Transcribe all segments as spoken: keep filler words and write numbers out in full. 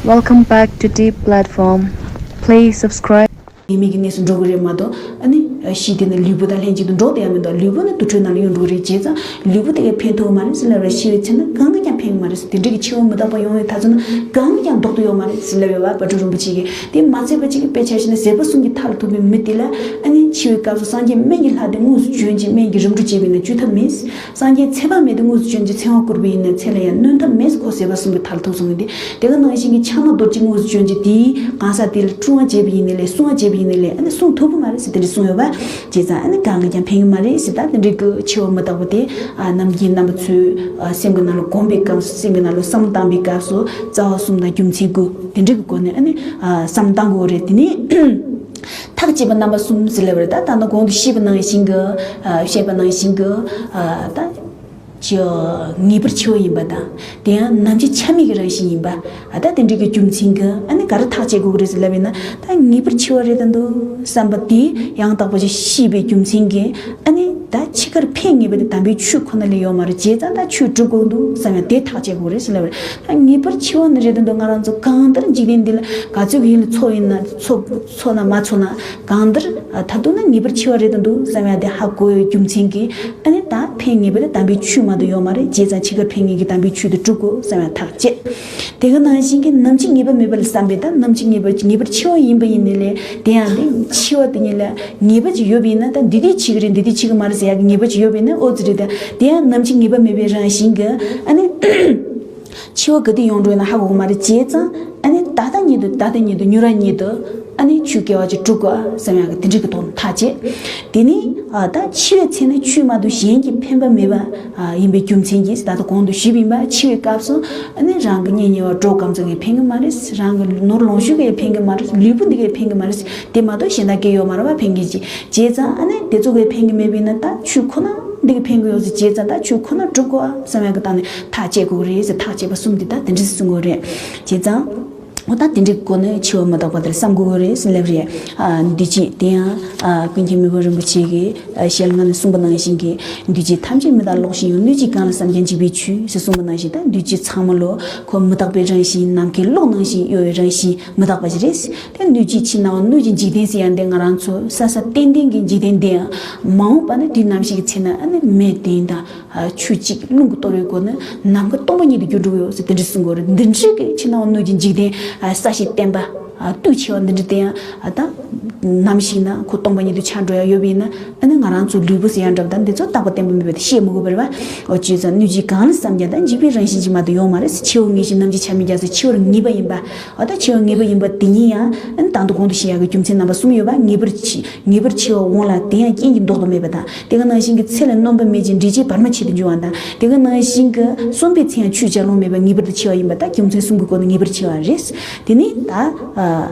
Welcome back to Deep Platform. Please subscribe. ཉེས་མེད་ཀྱི་གནས་སུ་འགྲོ་གི་རེད་མ་གཏོགས། ཨ་ནི་གཤིས་དེ་ནི་ལུས་པོ་དང་ལྷན་ཅིག་ཏུ་འགྲོགས་བསྡད་ཡ་མི་འདུག་ལུས་པོ་ནི་དུར་ཁྲོད་ནང་ལ་གཡུག་འགྲོ་གི་རེད། བྱས་ཙང་ལུས་པོ་དེ་གས་ཕན་ཐོགས་མ་རེད་ཟེར་ལབ་རེད། འཆི་བའི་ཚེ་ན་གང་གིས་ཀྱང་ཕན་གི་མ་རེད་ཟེར། དེ་འདྲ་གི་འཆི་བ་མི་རྟག་པ་ཡོང་བའི་དུས་ཚོད་ན་གང་གིས་ཀྱང་ལྡོག་ཏུ་ཡོད་མ་རེད་ཟེར་ལབ་ཡོད་པ། དཔལ་སྤྲུལ་རིན་པོ་ཆེ་གིས། དེ་མ་ཚད་པ་ཅིག་གི་དཔེ་ཆ་བཞག་ན་ཟད་པ་གསུམ་གྱི་མཐའ་ལ་ཐུག་པའི་མི་དེ་ལ་ཨ་ནི་འཆི་བའི་སྐབས་སུ་སངས་རྒྱས་སྨན་གྱི་ལྷ་དེ་དངོས་སུ་བྱོན་གྱིས་སྨན་གྱི་རིམ་གྲོ་བྱས་པ་ཡིན་ན་བཅོས་ཐབས་མེད། སངས་རྒྱས་ཚེ་དཔག་མེད་དེ་དངོས་སུ་བྱོན་གྱིས་ཚེ་དབང་བསྐུར་བ་ཡིན་ན་ཚེ་ལ་ཡང་གནོན་ཐབས་མེད། ཁོ་ཟད་པ་གསུམ་གྱི་མཐའ་ལ་ཐུག་སོང་གི། དེ་དེ་ག་ནང་བཞིན་གྱི་ཕྱག་ན་རྡོ་རྗེ་དངོས་སུ་བྱོན་གྱིས་དེའི་གང་ཟག་དེ་ལ་བསྲུང་བ་བྱས་པ་ཡིན་ནའི་ལས་སྲུང་བ་བྱས་པ་ཡིན་ནའི་ལས་ཨ་ནི་སྲུང་ཐུབ་ཀྱི་མ་རེད་ཟེར་དེ་འདྲ་གསུངས་ཡོད་པ། བྱས་ཙང་ཨ་ནི་གང་གིས་ཀྱང་ཕན་གྱི་མ་རེད་ཟེར། ད་དེ་འདྲའི་གི་འཆི་བ་མི་རྟག་པ་དེ་ཨ་ནམ་རྒྱུན་རྣམ་པ་ཚོས་ཨ་སེམས་ཀྱི་ནང་ལ་སྒོམ་པའི་སྐབས་སུ་སེམས་ཀྱི་ནང་ལ་བསམ་བློ་བཏང་པའི་སྐབས་སུ་རྩ་བ་གསུམ་དང་རྒྱུ་མཚན་དགུ་དེ་འདྲའི་གི་སྒོ་ནས་ཨ་ནི་ཨ་བསམ་བློ་བཏང་དགོས་རེད། དེ་ནི་ཐག་བཅད་པ་རྣམ་པ་གསུམ་ཟེར་ལབ་པ་རེད། ད་ད་ནི་གོང་དུ་བཤད་པ་ནང་བཞིན་གྱི་ཨ་བཤད་པ་ནང་བཞིན་གྱི་ཨ་ད་ཅི་ངེས་པར་འཆི་བ་ཡིན་པ་དང་། དེ་ཡང་ནམ་འཆི་ཆ་མེད་ཀྱི་རང་བཞིན་ཡིན་པ། ཨ་ད་དེ་འདྲའི་གི་རྒྱུ་མཚན་གྱིས་ཨ་ནི་ག་རེ་ཐག་བཅད་དགོས་ཀྱི་རེད་ཟེར་ལབ་ཡིན་ན། ད་ངེས་པར་འཆི་བ་རེད་དང་འདུག་བསམ་པ་དེ་ཡང་དག་པ་ཅིག་ཤེས་པའི་རྒྱུ་མཚན་གྱིས་ཨ་ནི་ད་འཆི་ཁར་ཕན་ངེས་པ་དེ་དམ་པའི་ཆོས་ཁོ་ན་ལས་ཡོད་མ་རེད། བྱས་ཙང་ད་ཆོས་སྒྲུབ་དགོས་འདུག་བསམ་ཡང་དེ་ཐག་བཅད་དགོས་རེད་ཟེར་ལབ་པ་རེད། ད་ངེས་པར་འཆི་བ་ནི་རེད་དང་འདུག་ང་རང་ཚོ་གང་ལྟར་འཇིག་རྟེན་འདི་ལ་ག་ཚོད་ཀྱི་ཡིན་ལ་འཚོ་ཡིན་ན་འཚོ་འཚོ་ན་མ་འཚོ་ན། གང་ལྟར་ད་དུང་ན་ངེས་པར་འཆི་བ་རེད་དང་འདུག་བསམ་ཡ་དེ་ཧ་གོ་ཡོད་རྒྱུ་མཚན་གྱིས་ཨ་ནི་ད་ཕན་ངེས་པ་དེ་དམ་པའི་ཆོས་མ་གཏོགས་ཡོད་མ་རེད། བྱས་ཙང་འཆི་ཁར་ཕན་ངེས་ཀྱི་དམ་པའི་ཆོས་དེ་སྒྲུབ་དགོས་བསམ་ཡ་ཐག་བཅད། དེ་ག་ནང་བཞིན་གྱི་ནམ་འཆི་ངེས་པ་མེད་པ་ལ་བསམ་པས། ད་ནམ་འཆི་ངེས་པ་ངེས་པར་འཆི་བ་ཡིན་པ་ཡིན་ནའི་ལས་དེ་ཡང་དེ་འཆི་བ་དེ་ཉིད་ལ་ངེས་པ་ཅིག་ཡོད་པ་ཡིན་ན། ད་འདི་དུས་འཆི་གི་རེད་འདི་དུས་འཆི་གི་མ་རེད་ཟེར་ཡ་གི་ངེས་པ་ཅིག་ཡོད་པ་ཡིན་ན་ཨོ་ཙི་རེད། ད་དེ་ཡང་ནམ་འཆི་ངེས་པ་མེད་པའི་རང་བཞིན་གྱི་ཨ་ནི། འཆི་བ་ག་དུས་ཡོང་འགྲོ་ཡིན་ན་ཧ་གོ་གི་མ་རེད། བྱས་ཙང་ཨ་ནི་ད་ལྟ་ཉིད་དུ་ད་ལྟ་ཉིད་དུ་མྱུར་བ་ཉིད་དུ་ཨ་ནི་ཆོས་སྐལ་བ་ཅིག་སྒྲུབ་དགོས་བསམ་ཡག་གི་དེ་འདྲ་གི་ཐོག་ནས་ཐག་བཅད། དེ་ནི་ཨ་ད་འཆི་བའི་ཚེ་ན་ཆོས་མ་གཏོགས་གཞན་གྱིས་ཕན་པ་མེད་པ་ཨ་ཡིན་པའི་རྒྱུ་མཚན་གྱིས་ད་ལྟ་གོང་དུ་ཞུས་པ་ཡིན་པ། འཆི་བའི་སྐབས་སུ་ཨ་ནི་རང་གི་གཉེན་ཉེ་བ་གྲོགས་གང་ཚོ་གིས་ཕན་གི་མ་རེད། རང་གི་ནོར་ལོངས་སྤྱོད་ཀྱིས་ཕན་གི་མ་རེད། ལུས་པོ་འདི་གས་ཕན་གི་མ་རེད། དེ་མ་གཏོགས་གཞན་དག་གིས་ཡོད་མ་རེད་བ་ཕན་གི་ཅིག་བྱས་ཙང་ཨ་ནི་དེ་ཚོ་གིས་ཕན་གི་མེད་པ་ཡིན་ན་ད་ཆོས་ཁོ་ན་འདི་གི་ཕན་གི་ཡོད་ཟེར། བྱས་ཙང་ད་ཆོས་ཁོ་ན་སྒྲུབ་དགོས་ཨ་བསམ་ཡག་གི་སྟེང་ནས་ཐག་བཅད་དགོས་གི་རེད་ཟེར། ཐག་བཅད་པ་གསུམ་འདི་ད་དེ་འདྲ་ཟེར་གསུང་གི་རེད། བྱས་ཙང་འོ་ད་དེ་འདྲའི་སྒོ་ནས་འཆི་བ་མི་རྟག་པ་དེར་བསམ་དགོས་གི་རེད་ཟེར་ལབ་རེད། ཨ་འདུས་བྱས་དེ་ཡང་ཨ་ཀུན་མཁྱེན་མི་ཕམ་རིན་པོ་ཆེ་གིས་ཨ་ཞལ་སྔ་ནས་གསུངས་པ་ནང་བཞིན་གྱི་འདུས་བྱས་ཐམས་ཅད་མི་རྟག་ལོག་ཤེས་ཡོད། སྣོད་བཅུད་གང་ལ་བསམ་ཀྱང་འཇིག་པའི་ཆོས་ཟེར་གསུངས་པ་ནང་བཞིན། ད་འདུས་བྱས་ཚང་མ་ལོ་ཁོ་མི་རྟག་པའི་རང་བཞིན། ནམ་མཁའི་གློག་ནང་བཞིན་གཡོ་བའི་རང་བཞིན་མི་རྟག་པ་ཞིག་རེད། དེ་སྣོད་བཅུད་ཕྱི་སྣང་བ་སྣོད་ཀྱི་འཇིག་རྟེན་ཟེར་ཡང་དེ་ང་རང་ཚོ་ས་ས་ཏན་ཏན་གྱི་འཇིག་རྟེན་འདི་ཡང་མ་འོངས་པ་ནི་དུས་ནམ་ཞིག་གི་ཚེ་ན་ཨ་ནི་མེ་ལྡན་དང་ཨ་ཆུ་གཅིག་རླུང་གིས་གཏོར་བའི་སྒོ་ནས་ནམ་མཁའ་སྟོང་པ་ཉིད་དུ་འགྱུར་འགྲོ་གི་ཡོད་ཟེར་དེ་འདྲ་གསུང་གི་ཡོད་རེད། འདི་འདྲའི་གི་ཕྱི་སྣང་བ་སྣོད་ཀྱི་འཇིག་རྟེན་ཨ་ས་གཞི་བརྟན་པ་ཨ་སྟོབས་ཆེ་བ་འདི་འདྲ་དེ་ཡང་ཨ་ད་ནམ་ཞིག་ན་ཁོ་སྟོང་པ་ཉིད་དུ་ཆགས་འགྲོ་ཡ་ཡོད་པ་ཡིན་ན། ཨ་ནི་ང་རང་ཚོ་ལུས་པོ་ཟེར་ཡ་འདྲ་བ་དང་འདི་ཚོ་རྟག་པ་བརྟན་པོ་མེད་པ་དེ་བཤད་མི་དགོས་པ་རེད་བ། འོ་བྱས་ཙང་སྣོད་བཅུད་གང་ལ་བསམ་ཀྱང་ད་འཇིག་པའི་རང་བཞིན་ཅིག་མ་གཏོགས་ཡོད་མ་རེད། འཆི་བ་ངེས་ཤིང་ནམ་འཆི་ཆ་མེད་ཀྱང་ཟེར། འཆི་བར་ངེས་པ་ཡིན་པ། འོ་ད་འཆི་བ་ངེས་པ་ཡིན་པ་དེ་ཉིད་ཡང་ཨ་ནི་དང་དུ་གོང་དུ་བཤད་ཡག་གི་རྒྱུ་མཚན་རྣམ་པ་གསུམ་ཡོད་པ། ངེས་པར་འཆི་ངེས་པར་འཆི་བ་འོང་ལ་དེ་ཡང་རྐྱེན་གྱིས་ལྡོག་ཏུ་མེད་པ་དང་། དེ་ག་ནང་བཞིན་གྱི་ཚེ་ལ་སྣོན་པ་མེད་ཅིང་འབྲས་ཆད་བར་མ་ཆད་དུ་འབྱུང་བ་དང་། དེ་ག་ནང་བཞིན་གྱི་གསོན་པའི་ཚེ་ཡང་ཆོས་བྱ་ལོང་མེད་པ་ངེས་པར་དུ་འཆི་བ་ཡིན་པ། ད་རྒྱུ་མཚན་གསུམ་གྱི་སྒོ་ནས་ངེས་པར་འཆི་བ་རེད། དེ་ནི་ད་ཨ་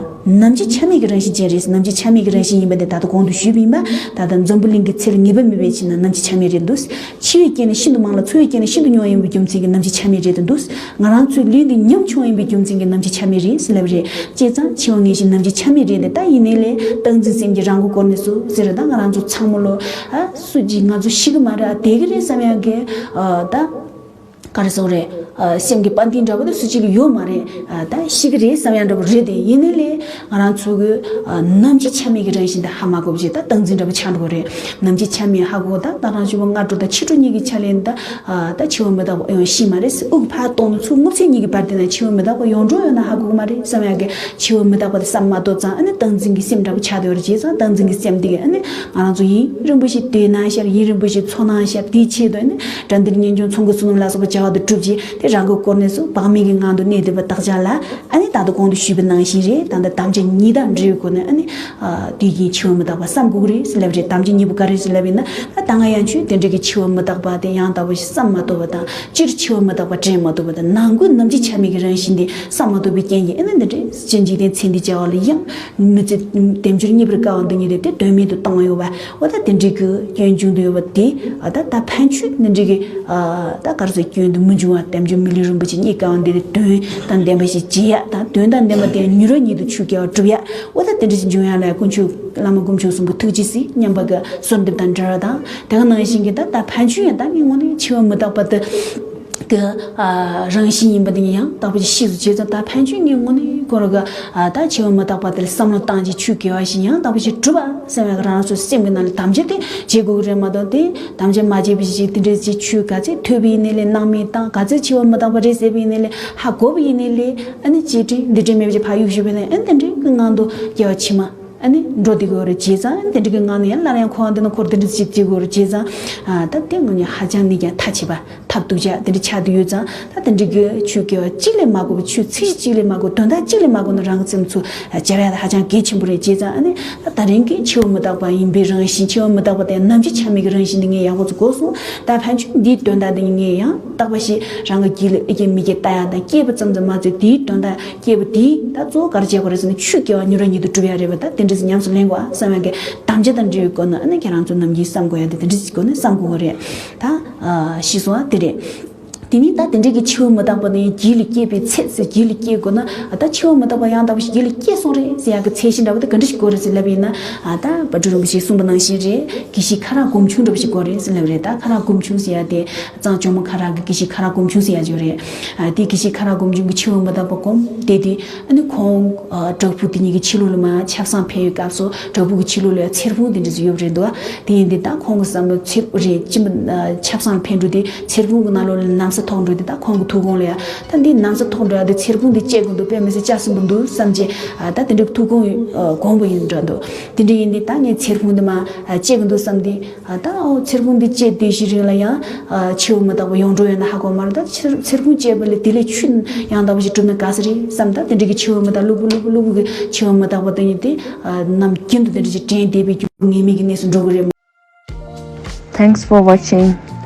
ནམ་འཆི་ཆ་མེད་ཀྱི་རང་བཞིན་ཅན་རེད། ནམ་འཆི་ཆ་མེད་ཀྱི་རང་བཞིན་ཡིན་པ་འདི་ད་ལྟ་གོང་དུ་ཞུས་པ་ཡིན་པ། ད་ལྟ་འཛམ་བུ་གླིང་གི་ཚེ་ལ་ངེས་པ་མེད་པའི་ཕྱིར་ན་ནམ་འཆི་ཆ་མེད་རེད་འདུག་འཆི་བའི་རྐྱེན་ནི་ཤིན་ཏུ་མང་ལ་འཚོ་བའི་རྐྱེན་ནི་ཤིན་ཏུ་ཉུང་བ་ཡིན་པའི་རྒྱུ་མཚན་གྱིས་ནམ་འཆི་ཆ་མེད་རེད་དུ་འདུག་ང་རང་ཚོའི་ལུས་འདི་ཉམ་ཆུང་བ་ཡིན་པའི་རྒྱུ་མཚན་གྱིས་ནམ་འཆི་ཆ་མེད་རེད་ཟེར་ལབ་རེད། བྱས་ཙང་འཆི་བ་ངེས་ཤིང་ནམ་འཆི་ཆ་མེད་རེད་དེ། ད་ཡིན་ནའི་ལས་སྟངས་འཛིན་སེམས་ཀྱི་རང་མགོ་སྐོར་ནས་སུ་ཟེར་རེད། ད་ང་རང་ཚོ་ཚང་མ་ལོ་ཨ་སུ་གཅིག་ང་ཚོ་ཤི་གི་མ་རེད་ཨ་བསྡད་གི་རེད་བསམ་ཡག་གི་ཨ་ད། ག་རེ་ཟེར་རེད། ཨ་སེམས་ཀྱི་དཔའ་གཏིང་འདྲ་པོ་དེ་སུ་གཅིག་ལ་ཡོད་མ་རེད། ཨ་ད་ཤི་གི་རེད་བསམ་ཡག་འདྲ་པོ་རེད་དེ། ཡིན་ནའི་ལས་ང་རང་ཚོ་གི་ཨ་ནམ་འཆི་ཆ་མེད་ཀྱི་རང་བཞིན་དེ་ཧ་མ་གོ་བ་ཅིག་ད་སྟངས་འཛིན་འདྲ་པོ་ཆགས་འགྲོ་གི་རེད། ནམ་འཆི་ཆ་མེད་ཧ་གོ་ད་ད་རང་བྱུང་བ་སྔ་དྲོ་དང་ཕྱི་དྲོ་གཉིས་ཀྱི་ཆ་ལས་ད་ཨ་ད་འཆི་བ་མི་རྟག་པ་ཡོང་ཤེས་མ་རེད། དབུགས་ཕར་གཏོང་ནས་ཚུར་རྔུབ་ཚད་གཉིས་ཀྱི་བར་དེ་ན་འཆི་བ་མི་རྟག་པ་ཡོང་འགྲོ་ཡོད་ན་ཧ་གོ་གི་མ་རེད་བསམ་ཡག་གི་འཆི་བ་མི་རྟག་པ་དེ་བསམ་མ་དོ་ཙང་ཨ་ནི་སྟངས་འཛིན་གྱི་སེམས་འདྲ་པོ་ཆགས་བསྡད་ཡོད་རེད། བྱས་ཙང་སྟངས་འཛིན་གྱི་སེམས་དེ་གིས་ཨ་ནི་ང་རང་ཚོ་ཡུན་རིང་པོ་ཞིག་སྡོད་ན་ཤར་ཡུན་རིང་པོ་ཞིག་འཚོ་ན་ཤར་དེའི་ཆེད་དུ་ཨ་ནི་དགྲ་འདུལ་གཉེན་སྐྱོང་ཚོང་གི་བསོད་ནམས་ལ་སོགས་པ་བྱ་བ་དེ་གྲུབ་རྗེས་དེ་རང་གི་སྐོར་ནས་སུ་བག་མེད་ཀྱི་ངང་དུ་གནས་བསྡད་པ་བདག་ཅག་ལ་ཨ་ནི་ད་ལྟ་གོང་དུ་ཞུས་པ་ནང་བཞིན་རེད། ད་ལྟ་དམ་བཅའ་གཉིས་དང་འབྲེལ་བའི་སྒོ་ནས་ཨ་ནི་དུས་རྒྱུན་འཆི་བ་མི་རྟག་པ་བསམ་དགོས་ཀྱི་རེད་ཟེར་ལབ་རེད། དམ་བཅའ་གཉིས་པོ་ག་རེ་ཟེར་ལབ་ཡིན་ན། ད་ད་སྔ་ཡང་ཆོས་དེ་འདྲ་གི་འཆི་བ་མི་རྟག་པ་དེ་ཡང་དག་པ་ཞིག་བསམ་མ་ཐུབ་པ་དང་། སྤྱིར་འཆི་བ་མི་རྟག་པ་དྲན་མ་ཐུབ་པ་དང་། ནང་ཁུལ་ནམ་འཆི་ཆ་མེད་ཀྱི་རང་བཞིན་དེ་བསམ་མ་ཐུབ་པའི་རྐྱེན་གྱིས་ཨ་ནི་འདི་འདྲའི་སྤྱི་འཇིག་རྟེན་ཚེ་འདི་བྱ་བ་ལ་ཡང་མི་ཚེ་དལ་འབྱོར་རྙེད་པར་དཀའ་བ་འདི་ཉིད་དེ་དེ་དོན་མེད་དུ་བཏང་ཡོད་པ། འོ་ད་དེ་འདྲའི་གི་སྐྱོན་བྱུང་དུ་ཡོད་པ་དེ་ཨ་ད་ད་ཕན་ཆོད་འདི་འདྲའི་གི་ཨ་ད་ག་རེ་ཟེར་སྐྱོན་དུ་མི་འབྱུང་བ། དལ་འབྱོར་མི་ལུས་རིན་པོ་ཆེ་རྙེད་དཀའ་བ་འདི་དེ་དོན་དང་ལྡན་པ་ཞིག་བྱེད་ཡ་དང་། དོན་དང་ལྡན་པ་དེ་མྱུར་བ་ཉིད་དུ་ཆོས་སྐལ་བ་སྒྲུབ་ཡ། འོ་ད་དེ་འདྲ་ཞིག་འབྱུང་ཡ་ལ་དཀོན་མཆོག་བླ་མ་དཀོན་མཆོག་གསུམ་གྱི་ཐུགས་རྗེས་གཟིགས་སྙམ་པ་གི་གསོལ་འདེབས་དང་འབྲེལ་བ་དང་། དེ་ག་ནང་བཞིན་གྱི་ད་ད་ཕན་ཆོད་ཡང་ད་ངས་དངོས་གནས་འཆི་བ་མི་རྟག་པ་དེ་ གི་ཨ་རང་བཞིན་ཡིན་པ་དེ་ཡང་དག་པ་ཞིག་ཤེས་སུ་བྱས་ཙང་། ད་ཕན་ཆོད་ངས་དངོས་གནས་ཁོ་རང་གི་ཨ་ད་འཆི་བ་མི་རྟག་པ་དེ་ལ་བསམ་བློ་བཏང་རྗེས་ཆོས་དགེ་བ་ཞིག་ཡང་དག་པ་ཞིག་སྒྲུབ་པ་བསམ་ཡག་རང་སོའི་སེམས་ཀྱི་ནང་ལ་དམ་བཅའ་དེ་བྱེད་དགོས་ཀྱི་རེད་མ་གཏོགས། དེ་དམ་བཅའ་མ་བྱས་པ་ཞིག་དེ་འདྲའི་ཅིག་ཆོས་ག་ཚད་ཐོས་པ་ཡིན་ནའི་ལས་སྣང་མེད་བཏང་། ག་ཚད་འཆི་བ་མི་རྟག་པ་རེད་ཟེར་བ་ཡིན་ནའི་ལས་ཧ་གོ་བ་ཡིན་ནའི་ལས། ཨ་ནི་ཅིག་འདི་འདྲའི་མེད་པ་ཅིག་ཕར་གཡུག་ཞུ་བ་ཡིན་ན། ཨ་ནི་དེ་འདྲའི་གི་ངང་དུ་སྐྱེ་བ་ཕྱི་མ་ཨ་ནི་འགྲོ་བསྡད་དགོས་རེད། བྱས་ཙང་དེ་འདྲ་གི་ངང་ནས་ཡང་སླར་ཡང་འཁོར་བ་འདི་ན་འཁོར་དེ་འདྲ་ཞིག་བྱེད་དགོས་རེད། བྱས་ཙང་ཨ་ད་དེ་ངོ་ནས་ཧ་ཅང་ནས་ཀྱང་མཐའ་ཆད་པ་ཐབས་སྡུག་ཅག་དེ་འདྲ་ཆགས་བསྡད་ཡོད་ཙང་། ད་དེ་འདྲ་གི་ཆོས་དགེ་བ་གཅིག་ལས་མ་གོ་བ། ཆོས་ཚིག་གཅིག་ལས་མ་གོ། དོན་དག་གཅིག་ལས་མ་གོ་ན་རང་གི་སེམས་ཚུར་སྦྱར་ཡ་ད་ཧ་ཅང་གལ་ཆེན་པོ་རེད། བྱས་ཙང་ཨ་ནི་ད་ད་རིང་གི་འཆི་བ་མི་རྟག་པ་ཡིན་པའི་རང་བཞིན། འཆི་བ་མི་རྟག་པ་དེ་ནམ་འཆི་ཆ་མེད་ཀྱི་རང་བཞིན་དེ་ངས་ཡག་པོ་ཚོ་གོ་སོང་། ད་ཕན་ཆོད་འདིའི་དོན་དག་དེ་ངས་ཡང་དག་པ་ཞིག་རང་གི་རྒྱུད་ལ་ཨེ་སྐྱེ་མི་སྐྱེ་ལྟ་ཡ་དང་། སྐྱེས་པ་ཙམ་ཙམ་མ་ཚད་དེའི་དོན་དག་སྐྱེས་པ་དེས་ད་གཙོ་བོ་ག་རེ་བྱེད་དགོས་རེད་ཟེར་ན། ཆོས་དགེ་བ་མྱུར་བ་ཉིད་དུ་སྒྲུབ་ཡ་རེད་པ། ད་དེ་འདྲ་ཞིག་ཉམས་སུ་ལེན་དགོས་ཨ་བསམ་ཡ་གི་དམ་བཅའ་དང་འབྲེལ་བའི་སྒོ་ནས་ཨ་ནི་ཁྱེད་རང་ཚོ་ནམ་རྒྱུན་བསམ་དགོས་ཡ་དེ་དེ་འདྲ་ཞིག་སྒོ་ནས་བསམ་དགོས་པ་རེད། ད་ཨ་ཤེས་སོང་ཨ། དེ་རེད། དེ་ནས་ད་དེ་འདྲ་གི་འཆི་བ་མི་རྟག་པ་ནི་རྒྱུད་ལ་སྐྱེས་པའི་ཚེ་ཟེར། རྒྱུད་ལ་སྐྱེ་དགོས་ན་ཨ་ད་འཆི་བ་མི་རྟག་པ་ཡང་དག་པ་ཞིག་རྒྱུད་ལ་སྐྱེས་སོང་རེད་ཟེར་ཡ་གི་ཚད་གཞི་འདྲ་པོ་དེ་ག་འདྲ་ཞིག་དགོས་རེད་ཟེར་ལབ་པ་ཡིན་ན། ཨ་ད་བ་ཕྲུག་རིན་པོ་ཆེས་གསུངས་པ་ནང་བཞིན་རེད། དགེ་བཤེས་ཁ་རག་སྒོམ་ཆུང་འདྲ་པོ་ཞིག་དགོས་རེད་ཟེར་ལབ་པ་རེད། ད་ཁ་རག་སྒོམ་ཆུང་ཟེར་ཡ་དེ་གཙང་ཇོ་མོ་ཁ་རག་གི་དགེ་བཤེས་ཁ་རག་སྒོམ་ཆུང་ཟེར་ཡ་ཅིག་ཡོད་རེད། ཨ་དེ་དགེ་བཤེས་ཁ་རག་སྒོམ་ཆུང་གིས་འཆི་བ་མི་རྟག་པ་སྒོམ་བསྡད་དུས། ཨ་ནི་ཁོང་ཨ་བྲག་ཕུག་དེ་གཉིས་ཀྱི་ཕྱི་ལོགས་ལ་མར་ཆབ་གསང་ཕེབས་ཡོད་སྐབས་སུ། བྲག་ཕུག་གི་ཕྱི་ལོགས་ལ་ཚེར་ཕུང་དེ་འདྲ་ཞིག་ཡོད་རེད་འདུག་ཨ། དེ་ཡིན་དུས་ད་ཁོང་གི་བསམ་བློ་ཚེར་རེད་ཅི་མ་ཨ་ཆབ་གསང་ཕེབས་འགྲོ་དུས་ཚེར་ཕུང་གི་ནང་ལོགས་ལ་ན་བཟའ་ཐོགས་འགྲོ་དུས། ད་ཁོང་གི་ཐུགས་དགོངས་ལ་ཡ་ད་འདི་ན་བཟའ་ཐོགས་འགྲོ་ཡ་དེ་ཚེར་ཕུང་དེ་བཅད་དགོས་འདུག་དཔེ་མི་སྲིད་ལྕགས་སྲིན་པོ་འདུག་བསམ་བྱས། ཨ་ད་དེ་འདྲའི་ཐུགས་དགོངས་ཨ་དགོངས་པ་ཡིན་འདྲ་འདུག་དེ་འདྲ་ཡིན་དུས་ད་ངས་ཚེར་ཕུང་དེ་མར་ཨ་བཅད་དགོས་འདུག་བསམ་དུས། ཨ་ད་ཨོ་ཚེར་ཕུང་འདི་བཅད་དུས་ཤི་རིང་ལ་ཡང་ཨ་འཆི་བ་མི་རྟག་པ་ཡོང་འགྲོ་ཡོད་ན་ཧ་གོ་མ་རེད། ད་ཚེར་ཚེར་ཕུང་བཅད་པ་ལས་དེ་ལས་ཆོས་ཡང་དག་པ་ཞིག་སྒྲུབ་ན་དགའ་ས་རེད་བསམ། ད་དེ་འདྲ་གི་འཆི་བ་མི་རྟག་སློབ་བུ་སློབ་བུ་སློབ་བུ་གི་འཆི་བ་མི་རྟག་པ་དེ་ཡིན་ཏེ། ཨ་ནམ་རྒྱུན་དུ་དེ་འདྲ་ཞིག་དྲན་བསྡད་པའི་རྒྱུ་ངེས་མེད་ཀྱི་གནས་སུ་འགྲོ་གི་རེད། Thanks for watching.